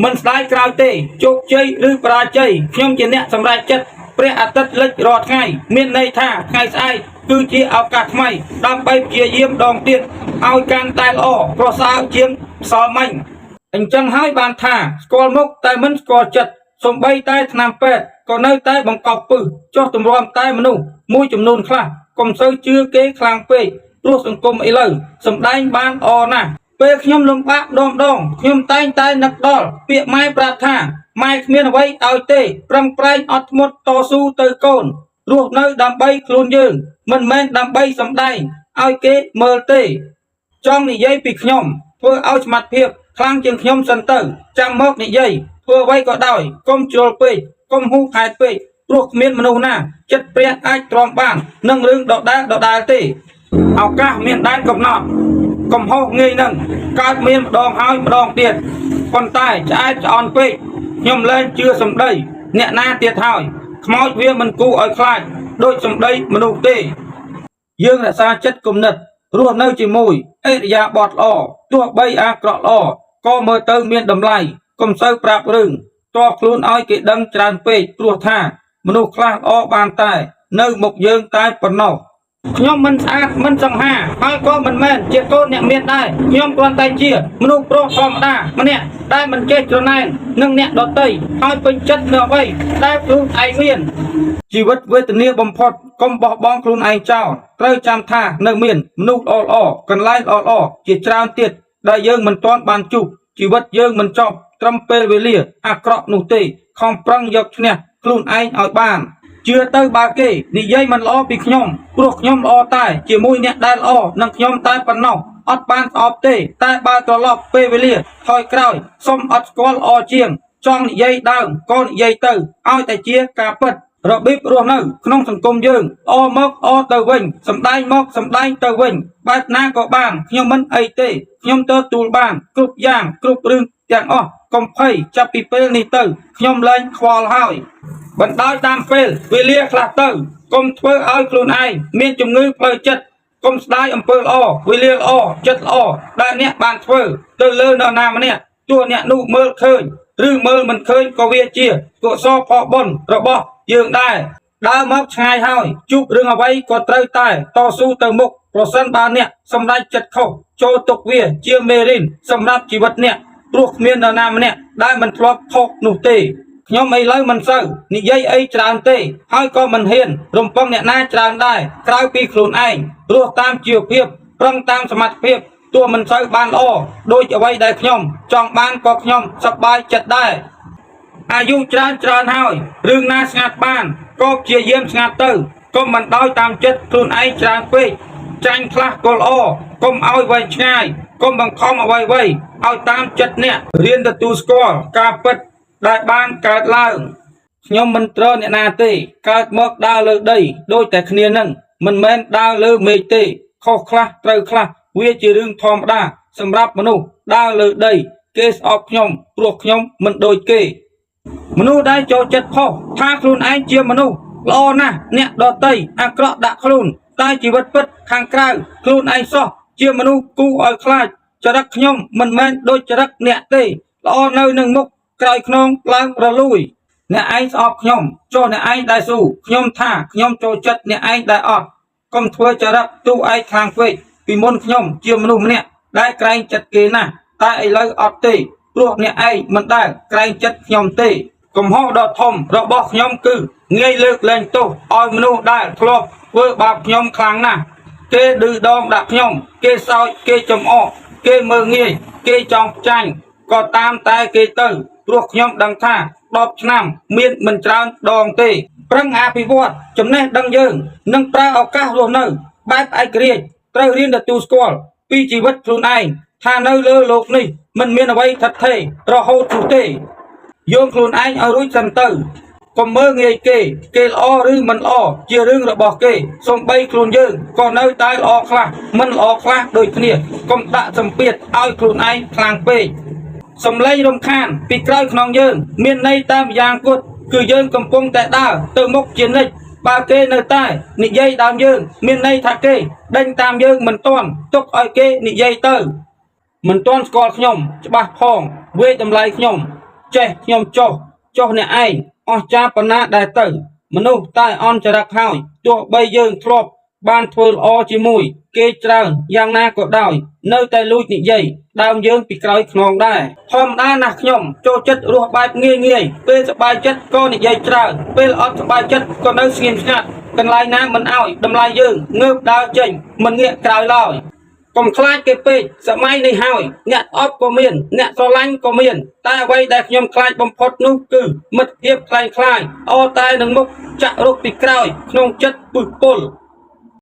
មិនស្ដាយក្រោយទេជោគជ័យឬបរាជ័យខ្ញុំជាអ្នកសម្រេចចិត្តព្រះអាទិត្យលិចរាល់ថ្ងៃមានន័យថាថ្ងៃស្អែកគឺជាឱកាសថ្មីដើម្បីព្យាយាមដងទៀតឲ្យកាន់តែល្អប្រសើរជាងម្សិលមិញអញ្ចឹងហើយបានថាស្គាល់មុខតែមិនស្គាល់ចិត្តសំបីតែថ្នាំពេទ្យក៏នៅតែបង្កប់ពឹសចុះទម្រាំតែមនុស្សមួយចំនួនខ្លះកុំសូវជឿគេខ្លាំងពេកព្រោះសង្គមឥឡូវសំដែងបានអណាស់ ពេលខ្ញុំលំបាកម្ដងម្ដងខ្ញុំតែងតែនឹកដល់ពាក្យម៉ែប្រាប់ថាម៉ែគ្មានអ្វីឲ្យទេប្រឹងប្រែងអត់ធ្មត់តស៊ូទៅកូនរស់នៅដើម្បីខ្លួនយើងមិនមែនដើម្បីសម្ដែងឲ្យគេមើលទេ ចង់និយាយពីខ្ញុំធ្វើឲ្យសមត្ថភាពខ្លាំងជាងខ្ញុំសិនទៅចាំមកនិយាយធ្វើអ្វីក៏ដោយកុំជ្រុលពេកកុំហ៊ូហេតុពេកព្រោះគ្មានមនុស្សណាចិត្តព្រះអាចទ្រាំបាននឹងរឿងដដែលដដែលទេឱកាសមានដែនកំណត់កំហុសងាយនឹងកើតមានម្ដងហើយម្ដងទៀតប៉ុន្តែឆ្អែតឆ្អន់ពេកខ្ញុំលែងជឿសម្ដីអ្នកណាទៀតហើយខ្មោចវាមិនគួរឲ្យខ្លាចដូចសម្ដីមនុស្សទេ យើងរក្សាចិត្តគំនិតរស់នៅជាមួយឥរិយាបថល្អទោះបីអាក្រក់ល្អក៏មើលទៅមានតម្លៃកុំសូវប្រាប់រឿងតបខ្លួនឲ្យគេដឹងច្រើនពេកព្រោះថាមនុស្សខ្លះល្អបានតែ នៅមុខយើងតែប៉ុណ្ណោះខ្ញុំមិនស្អាតមិនសង្ហាហើយក៏មិនមែនជាកូនអ្នកមានដែរខ្ញុំគ្រាន់តែជាមនុស្សប្រុសធម្មតាម្នាក់ដែលមិនចេះច្រណែននឹងអ្នកដទៃហើយពេញចិត្តនៅអ្វីដែលខ្លួនឯងមាន ជីវិតវេទនាបំផុតកុំបោះបង់ខ្លួនឯងចោលត្រូវចាំថានៅមានមនុស្សល្អៗកន្លែងល្អៗជាច្រើនទៀតដែលយើងមិនទាន់បានជួបជីវិតយើងមិនចប់ត្រឹមពេលវេលាអាក្រក់នោះទេខំប្រឹងយកឈ្នះខ្លួនឯងឲ្យបានជឿទៅបើគេនិយាយមិនល្អពីខ្ញុំព្រោះខ្ញុំល្អតែជាមួយអ្នកដែលល្អនិងខ្ញុំតែប៉ុណ្ណោះអត់បានស្អប់ទេតែបើត្រឡប់ពេលវេលាថយក្រោយសុំអត់ស្គាល់ល្អជាងចង់និយាយដើមក៏និយាយទៅឲ្យតែជាការពិត របៀបរស់នៅក្នុងសង្គមយើងអមកអទៅវិញសំដែងមកសំដែងទៅវិញបែបណាក៏បានខ្ញុំមិនអីទេខ្ញុំទទួលបានគ្រប់យ៉ាងគ្រប់រឿងទាំងអស់កុំភ័យចាប់ពីពេលនេះទៅខ្ញុំលែងខ្វល់ហើយបណ្ដោយតាមពេលវេលាខ្លះទៅកុំធ្វើឲ្យខ្លួនឯងមានជំងឺផ្លូវចិត្តកុំស្ដាយអំពើល្អវេលាល្អចិត្តល្អដែលអ្នកបានធ្វើទៅលើនរណាម្នាក់ទោះអ្នកនោះមើលឃើញឬមើលមិនឃើញក៏វាជាកុសលផលបុណ្យរបស់យើងដែរដើរមកឆ្ងាយហើយជួបរឿងអ្វីក៏ត្រូវតែតស៊ូទៅមុខប្រសិនបើអ្នកសម្រេចចិត្តខុសចូលទុកវាជាមេរៀនសម្រាប់ជីវិតអ្នកព្រោះគ្មាននរណាម្នាក់ដែលមិនធ្លាប់ខុសនោះទេខ្ញុំឥឡូវមិនសូវនិយាយអីច្រើនទេហើយក៏មិនហ៊ានរំពឹងអ្នកណាច្រើនដែរក្រៅពីខ្លួនឯងរស់តាមជីវភាពប្រឹងតាមសមត្ថភាពទោះមិនសូវបានល្អដូចអ្វីដែលខ្ញុំចង់បានក៏ខ្ញុំសប្បាយចិត្តដែរ អាយុច្រើនច្រើនហើយរឿងណាស្ងាត់បានក៏ព្យាយាមស្ងាត់ទៅកុំបណ្ដោយតាមចិត្តខ្លួនឯងច្រើនពេកចាញ់ខ្លះក៏ល្អកុំឲ្យវែងឆ្ងាយកុំបង្ខំអ្វីៗឲ្យតាមចិត្តអ្នករៀនទទួលស្គាល់ការពិតដែលបានកើតឡើងខ្ញុំមិនត្រអ្នកណាទេកើតមកដើរលើដីដូចតែគ្នានឹងមិនមែនដើរលើមេឃទេខុសខ្លះត្រូវខ្លះវាជារឿងធម្មតាសម្រាប់មនុស្សដើរលើដីគេស្អប់ខ្ញុំព្រោះខ្ញុំមិនដូចគេ មនុស្សដែលចូលចិត្តផុសថាខ្លួនឯងជាមនុស្សល្អណាស់អ្នកដតីអាក្រក់ដាក់ខ្លួនតែជីវិតពិតខាងក្រៅខ្លួនឯងសោះជាមនុស្សគូឲ្យខ្លាចចរិតខ្ញុំមិនមែនដូចចរិតអ្នកទេល្អនៅនឹងមុខក្រោយខ្នងឡើងរលួយអ្នកឯងស្អប់ខ្ញុំចុះអ្នកឯងដែលស៊ូខ្ញុំថាខ្ញុំចូលចិត្តអ្នកឯងដែលអត់កុំធ្វើចរិតទូឯងខ្លាំងពេកពីមុនខ្ញុំជាមនុស្សម្នាក់ដែលក្រែងចិត្តគេណាស់តែឥឡូវអត់ទេព្រោះអ្នកឯងមិនដែលក្រែងចិត្តខ្ញុំទេ កំហុសដ៏ធំរបស់ខ្ញុំគឺងាយលើកលែងទោសឲ្យមនុស្សដែលធ្លាប់ធ្វើបាបខ្ញុំខ្លាំងណាស់គេឌឺដងដាក់ខ្ញុំគេសោចគេចំអកគេមើលងាយគេចង់ចាញ់ក៏តាមតែគេទៅព្រោះខ្ញុំដឹងថា10ឆ្នាំមានមិនច្រើនដងទេប្រឹងអភិវឌ្ឍចំណេះដឹងយើងនិងប្រើឱកាសរស់នៅបែបឯករាជ្យត្រូវរៀនទទួលស្គាល់ពីជីវិតខ្លួនឯងថានៅលើโลกនេះមិនមានអ្វីថិតថេររហូតនោះទេ យោងខ្លួនឯងឲ្យរួចសិនទៅកុំមើលងាយគេគេល្អឬមិនល្អជារឿងរបស់គេសំបីខ្លួនយើងក៏នៅតែល្អខ្លះមិនល្អខ្លះដូចគ្នាកុំដាក់សម្ពាធឲ្យខ្លួនឯងខ្លាំងពេកសំឡេងរំខានពីក្រោយខ្នងយើងមានន័យតែម្យ៉ាងគត់គឺយើងកំពុងតែដើរទៅមុខជានិច្ចបើគេនៅតែនិយាយដើមយើងមានន័យថាគេដេញតាមយើងមិនទាន់ទុកឲ្យគេនិយាយទៅ មិនទាន់ស្គាល់ខ្ញុំច្បាស់ផងវាយតម្លៃខ្ញុំ ចេះខ្ញុំចុះចុះអ្នកឯងអស់ចាប៉ុណ្ណាដែរទៅ មនុស្សតែអន់ចរិតហើយទោះបីយើងធ្លាប់បានធ្វើល្អជាមួយ គេច្រើនយ៉ាងណាក៏ដោយ នៅតែលួចនិយាយដើមយើងពីក្រោយខ្នងដែរធម្មតាណាស់ខ្ញុំចូលចិត្តរស់បែបងាយងាយពេលសប្បាយចិត្តក៏និយាយច្រើនពេលអត់សប្បាយចិត្តក៏នៅស្ងៀមស្ងាត់កន្លែងណាមិនអោយតម្លៃយើងងើបដើរចេញមិនងាកក្រោយឡើយកុំខ្លាចគេពេកសម័យនេះហើយអ្នកអប់ក៏មានអ្នកស្រឡាញ់ក៏មានតែអ្វីដែលខ្ញុំខ្លាចបំផុតនោះគឺមិត្តភាពคล้ายៗអតែនឹងមុខចាក់រុកពីក្រោយក្នុងចិត្តពឹសពុល